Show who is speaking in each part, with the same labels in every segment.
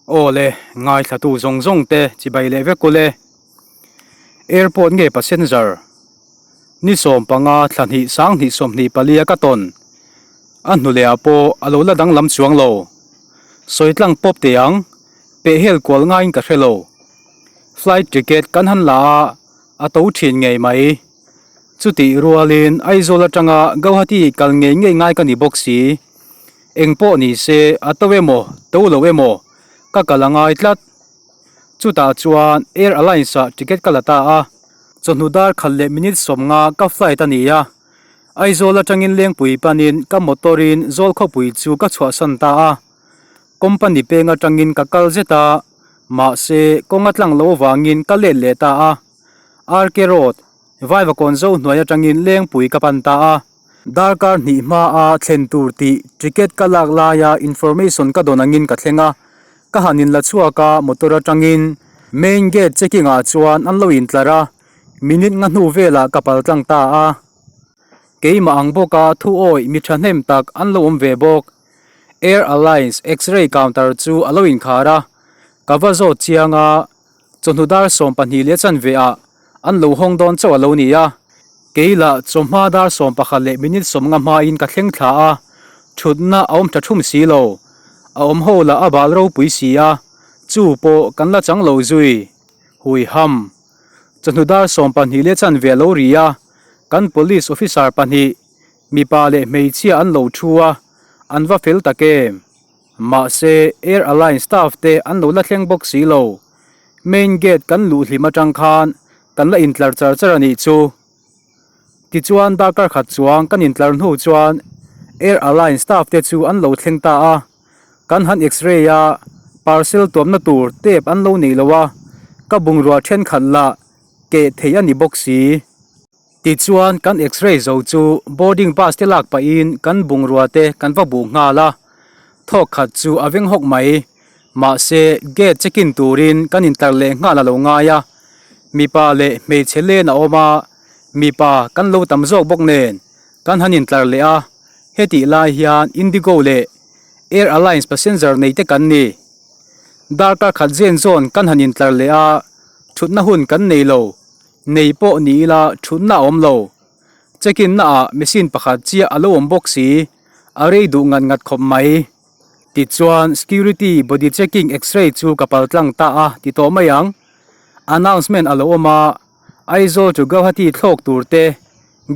Speaker 1: Aw le, ngaithlatu zawng zawng te chibai leh vek ule. Airport nge passenger ni 15 thla hnih 20 24 a ka tawn. A hnu leh ah pawh a lo la danglam chuang lo. Sawi tlang pawp teh ang, peh hel kual ngaiin ka hre lo. Flight ticket kan han la a, a to thin ngei mai. Chutih rualin Aizawl atanga Gauhati kal ngei ngei ngai ka ni bawk si. Eng pawh ni se a to emaw to lo emaw ka kal a ngai tlat. Chutah chuan Air Alliance ah ticket ka la ta a, chawhnu dar khat leh minute 50 ka flight a ni a. Aizawl atangin Lengpui panin ka motor in Zawlkhawpui chu ka chhuahsan ta a. Company peng atangin ka kal zet a, mahse kawng a tlang lo avangin ka let leh ta a. RK Road, Vaivakawn zo hnuai atangin Lengpui ka pan ta a. Darkar hnih hmaa thlen tur tih ticket ka lak laia information ka dawn angin ka thleng a. Ka han inla chhuak a, motor atangin main gate checking ah chuan an lo intlar a, minute nga hnu velah ka pal tlang ta a. Keimah ang bawka thu awih mi thahnem tak an lo awm ve bawk. Air Alliance X-ray counter chu a lo inkhar a, ka va zawt chiang a. Chawhnu dar 12 leh chanve ah an lo hawng dawn chauh a lo ni a, kei lah chawhma dar 11 leh minute 50 hmain ka thleng thla a, thutna a awm tha thum si lo, a awm ho lah a bal ropui si a, chu pawh kan la chang lo zui. Hui ham. Chawhnu dar 12 leh chanve a lo ri a, kan police officer pahnih, mipa leh hmeichhia an lo thu a, an va fel tak em. Mahse, Air Alliance staff te an lo la thleng bawk si lo. Main gate kan luh hlim atang khan kan la intlar char char a nih chu. Tichuan darkar khat chuang kan intlar hnu chuan Air Alliance staff te chu an lo thleng ta a. Kan han x-ray a, parcel tuamna tur tape an lo nei lo a, ka bungrua thenkhat lah keh thei a ni bawk si. Tichuan kan x-ray zo chu boarding pass te lak pahin kan bungrua te kan va buh nghal a, thawk khat chu a veng hawk mai. Mahse gate check in turin kan intlar leh nghal a lo ngai a, mipa leh hmeichhe len a awm a, mipa kan lo tam zawk bawk nen kan han intlar leh a, hetih lai hian Indigo leh Air Alliance passenger nei te kan ni. Darkar khat zen zawn kan han intlar leh a, thutna hun kan nei lo. Nei pawh ni ila thutna a awm lo. Check-in na ah machine pakhat chiah a lo awm bawk si, a rei duh ngat ngat khawp mai. Tichuan security body checking x-ray chu ka pal tlang ta a ti tawh mai ang. Announcement a lo awm a, Aizawl to Guwahati thlawk tur te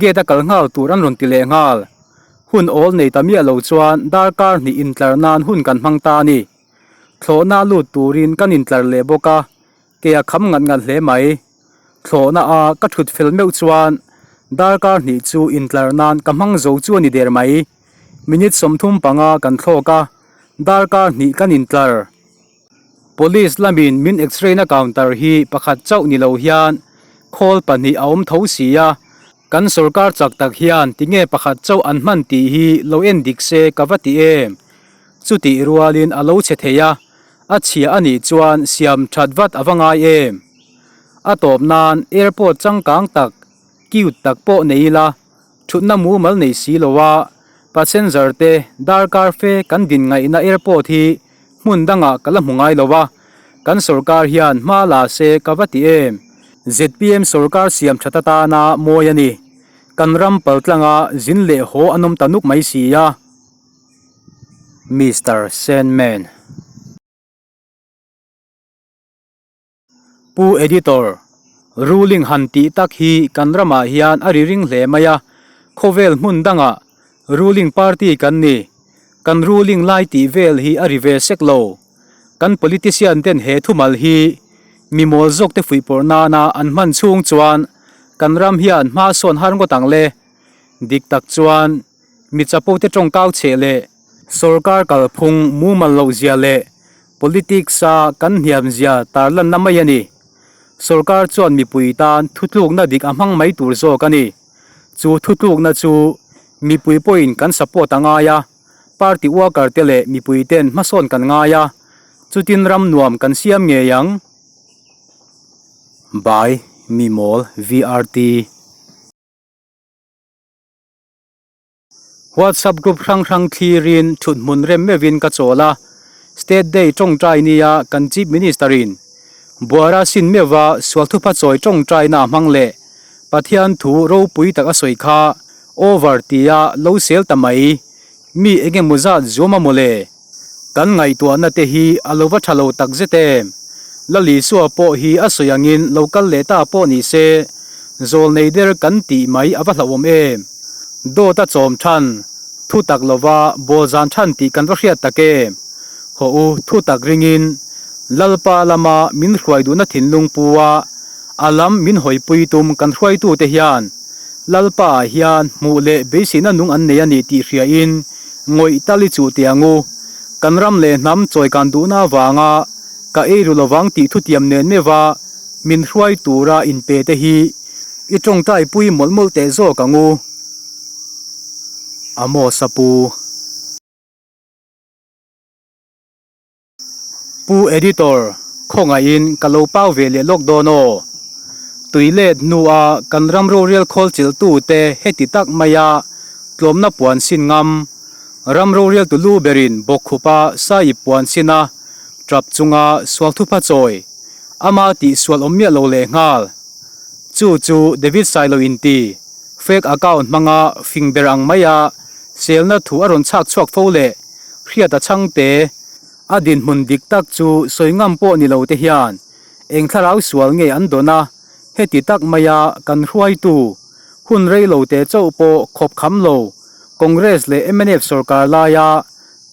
Speaker 1: gate a kal nghal tur an rawn ti leh nghal. Hun awl nei ta miah lo chuan darkar hnih intlar nan hun kan hmang ta a ni. Thlawhna lut turin kan intlar leh bawk a, Kei a kham ngat ngat hle mai. Thlawhna a ka thut fel meuh chuan darkar hnih chu intlar nan ka hmang zo chu a ni der mai. Minute 35 kan thlawk a, darkar hnih kan intlar. Police lamin min x-ray na counter hi pakhat chauh ni lo hian khawl pahnih a awm tho si a, kan sorkar chak tak hian tinge pakhat chauh an hman tih hi lo en dik se ka va ti em. Chutih rualin a lo chhe thei a. A chhia a nih chuan siam that vat a va ngai em? A tawp nan airport changkang tak, cute tak pawh nei ila, thutna mumal nei si lo a, passenger te darkar fe kan din ngaihna airport hi hmun dangah ka la hmu ngai lo a, kan sorkar hian hma la se ka va ti em? Zpm sorkar siam that atana mawi a ni. Kan ram paltlanga zin leh haw an awm ta nuk mai si a. Mister Sandman. Pu Editor, Ruling han tih tak hi kan ramah hian a ri ring hle mai a, khawvel hmun dangah ruling party kan ni, kan ruling lai tih vel hi a ri ve sek lo. Kan politician ten he thumal hi mi mawl zawk te fuihpawrh nana an hman chhung chuan kan ram hian hma sawn har ngawt ang le. Dik tak chuan. Mi chapo te tawngkau chhe leh sorkar kalphung mumal loh zia leh politics a kan hniam zia tarlanna mai a ni. Sorkar chuan mipui tan thutlukna dik a hmang mai tur zawk a ni. Chu thutlukna chu mipui pawhin kan support a ngai a, party worker te leh mipui ten hmasawn kan ngai a, chutin ram nuam kan siam ngei ang. By Mimawl VRT. WhatsApp group hrang hrang thlirin thut hmun rem meuhin ka chawl a. State Day tawngtai nia kan Chief Minister in Buara sin meuhva sual thupha chawi tawngtaina a hmang leh Pathian thu ropui tak a sawi kha over tia lo sel ta mai. Mi engemaw zat zuam a mawle? Kan ngaihtuahna te hi a lo va tha lo tak zet em? Lalisua pawh hi a sawi angin lo kal leh ta pawh ni se, zawl nei der kan tih mai a va hlauhawm em? Dawt a chawm than, thu tak lova bawl zan than tih kan va hriat tak em? Hawh u, thu tak ringin Lalpa lama min hruai duhna thinlung pu a, a lam min hawipui tum kan hruaitute hian Lalpa ah hian hmuh leh beiseina nung an nei a ni tih hriain ngawih tal i chuh teh ang u. Kan ram leh hnam chawikan duhna avanga ka ei ru lovang tih thutiam nen meuha min hruai tura inpe te hi i tawngtai pui mawlh mawlh teh zawk ang u. Amos a pu. Pu Editor, khawngaihin ka lo pau ve leh lawk dawn aw. Tui let hnua kan ram rorel khawl chilhtute heti tak maia tlawmna puan sin ngam, ram roreltu lu berin bawkkhupa saip puan sina tap chunga sual thupha chawi, ama tih sual awm miah lo leh nghal. Chu chu David Sailo inti, fake account hmanga fing ber ang maia selna thu a rawn chhak chhuak fo leh Hriata chhangte, a dinhmun dik tak chu sawi ngam pawh ni lo te hian eng thlarau sual nge an dawn a, heti tak maia kan hruaitu hun rei lo te chauh pawh khawp kham lo, Congress leh mnf sorkar laia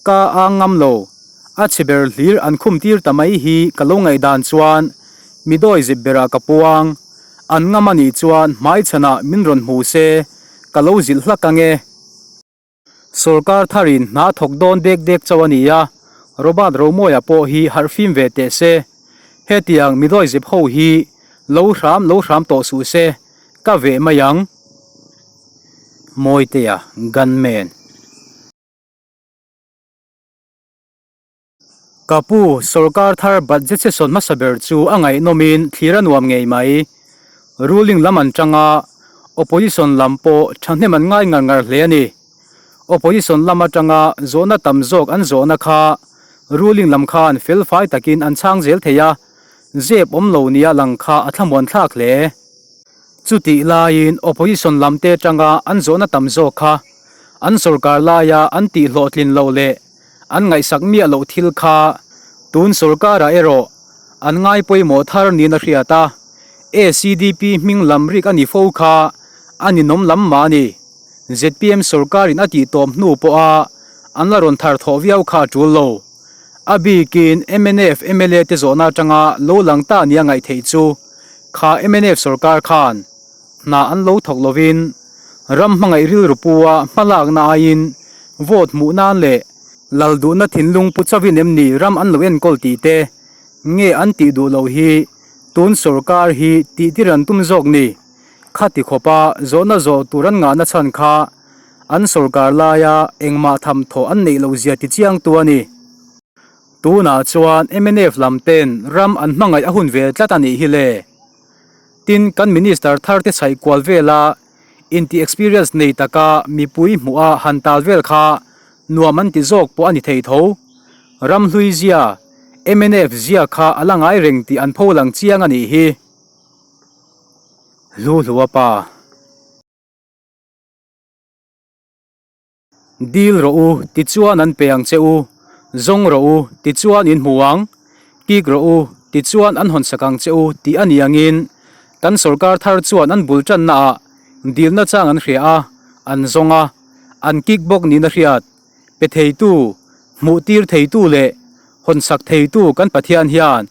Speaker 1: ka ang ngam lo, a chhe ber hlir an khum tir ta mai hi ka lo ngaihdan chuan mi dawi zip berah ka puang, an ngam a nih chuan hmaichhanah min rawn hmu se ka lo zilh hlak ang e. Sorkar tharin hna thawk dawn dek dek chauh a ni a, Robert Romawia pawh hi harh fim ve teh se. Hetiang midawizep ho hi lo hram lo hram tawh suh se, ka veh mai ang. Mawitea, Gunman. Ka pu, sorkar thar budget session hmasa ber chu a ngaihnawmin thlir a nuam ngei mai. Ruling lam an tang a, opposition lam pawh thahnem an ngai ngar ngar hle a ni. Opposition lam atanga zawhna tam zawk an zawhna kha ruling lam khan felfai takin an chhang zel thei a, zep awm lo nia lang kha a thlamuan thlak hle. Chutih laiin opposition lam te atanga an zawhna tam zawk kha an sorkar laia an tihhlawhtlin loh leh An ngaihsak miah loh thil kha tun sorkarah erawh an ngai pawimawh thar niin a hriat a, ACDP hming lam rik a ni fo kha a ninawm lam mah a ni. Zpm sorkarin a tih tawp hnu pawha an la rawn thar thawh viau kha a tul lo. A bikin mnf mla te zawhna atanga lo lang ta nia ngaih theih chu kha mnf sorkar khan hna an lo thawk lovin ram hmangaih rilru pua hmalakna aiin vote hmuh nan leh lal duhna thinlung pu chauhin em ni ram an lo enkawl tih te nge an tih duh loh hi tun sorkar hi tih tir an tum zawk ni? Khati khawpa zawhna zawh tur an ngahna chhan kha an sorkar laia engmah tham thawh an neih loh zia ti chiangtu a ni. Tunah chuan mnf lam ten ram an hmangaih a hun ve tlat a nih hi le. Tin, kan Minister thar te chhaih kual vela inti experience nei taka mipui hmuh a han tal vel kha nuam an ti zawk pawh a ni thei tho. Ramhlui zia, mnf zia kha a la ngai reng tih an pho lang chiang a nih hi. Hlu hlua pa. Dil rawh u, tichuan an pe ang che u, zawng rawh u, tichuan in hmu ang, kik rawh u, tichuan an hawn sak ang che u tih a ni angin kan sorkar thar chuan an bul tannaah dilna chang an hria a, an zawng a, an kik bawk niin a hriat. Pe theitu, hmuh tir theitu leh hawn sak theitu kan Pathian hian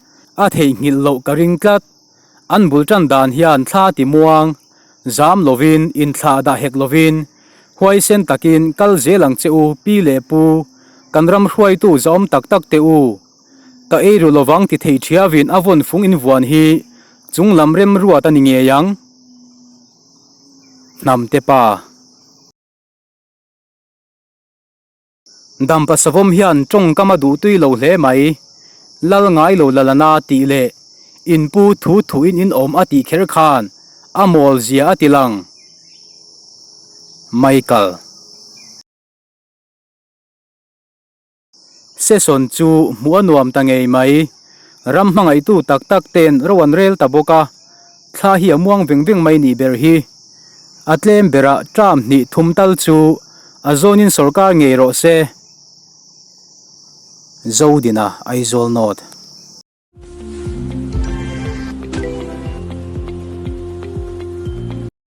Speaker 1: a theihnghilh loh ka ring tlat. An bul tan dan hian thla ti muang, zam lovin, inthlah dah hek lovin, huaisen takin kal zel ang che u pi leh pu, kan ram hruaitu zahawm tak tak te u. Ka ei ru lovang ti thei thiavin a vawn fung invuan hi chung lam remruat a ni ngei ang. Hnamte pa. Dampa savawm hian tawngkam a duhtui lo hle mai. Lal ngai lo lalana tih leh inpu thu thuin in awm a tih kher khan a mawl zia a ti lang. Michael. Session chu hmuh a nuam ta ngei mai. Ram hmangaihtu tak tak ten ro an rel ta bawk a, thla hi a muang veng veng mai nih ber hi. A tlem berah term hnih thum tal chu a zawnin sorkar ngei rawh se. Zodina Aizawl North.